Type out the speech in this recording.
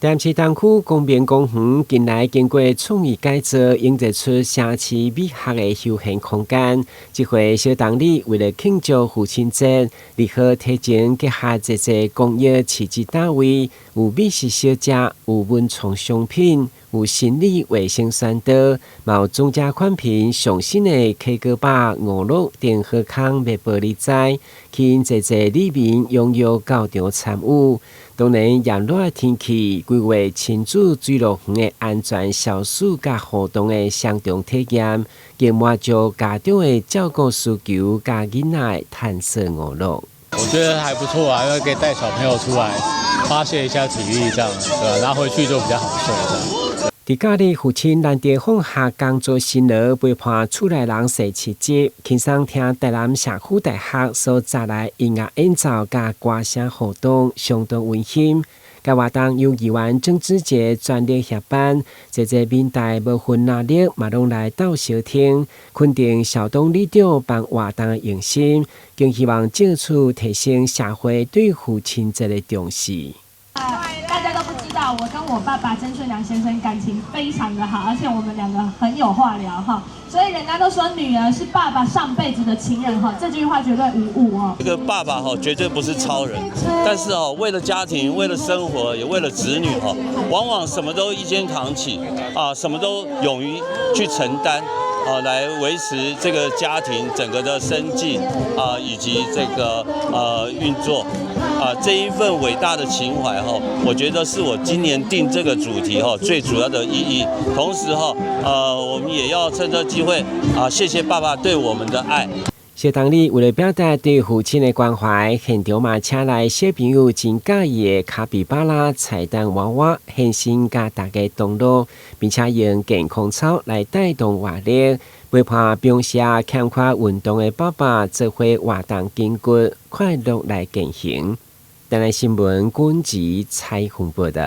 台南市東區光明公園近來經過創意改造，營造出城市美學的休閒空間。這回小當里為了慶祝父親節，2號提前結合這個公益市集單位，有美食小食，有文創商品，有心理衛生宣導，嘛有專家寬頻上新的 K 歌吧、娛樂電荷空賣玻璃仔，吸引濟濟里民踴躍到場參與。當然，炎熱的天氣，規劃親子水樂園的安全消暑佮互動的雙重體驗，更滿足家長的照顧需求，佮囡仔的探索娛樂。我覺得還不錯啊，因為可以帶小朋友出來發洩一下體力，這樣對吧？然後回去就比較好睡。這樣。佇假日父親難得放下工作辛勞，陪伴厝內人踅市集，輕鬆聽台南社區大學所帶來音樂演奏佮歌聲互動，相當溫馨。該活動由議員鄭志傑全力協辦，濟濟民代無分藍綠，嘛攏來鬥相聽，肯定校董里長辦活動的用心，更希望藉此提升社會對父親節的重視。大家都不知道，我跟我爸爸曾順良先生感情非常的好，而且我們兩個很有話聊哈，所以人家都說女兒是爸爸上輩子的情人哈，這句話絕對無誤哦。這個爸爸哈絕對不是超人，但是哦為了家庭、為了生活、也為了子女哈，往往什麼都一肩扛起啊，什麼都勇於去承擔啊，來維持這個家庭整個的生計啊，以及這個運作。啊，這一份偉大的情懷哈，我覺得是我今年定這個主題哈最主要的意義。同時哈，我們也要趁這個機會啊，謝謝爸爸對我們的愛。小當里為了表達對父親的關懷，現場嘛請來小朋友真佮意的卡比巴拉彩蛋娃娃現身，佮大家同樂，並且用健康操來帶動活力，陪伴平時欠缺運動的爸爸做伙活動筋骨，快樂來健行。台南新聞軍籍采訪報道。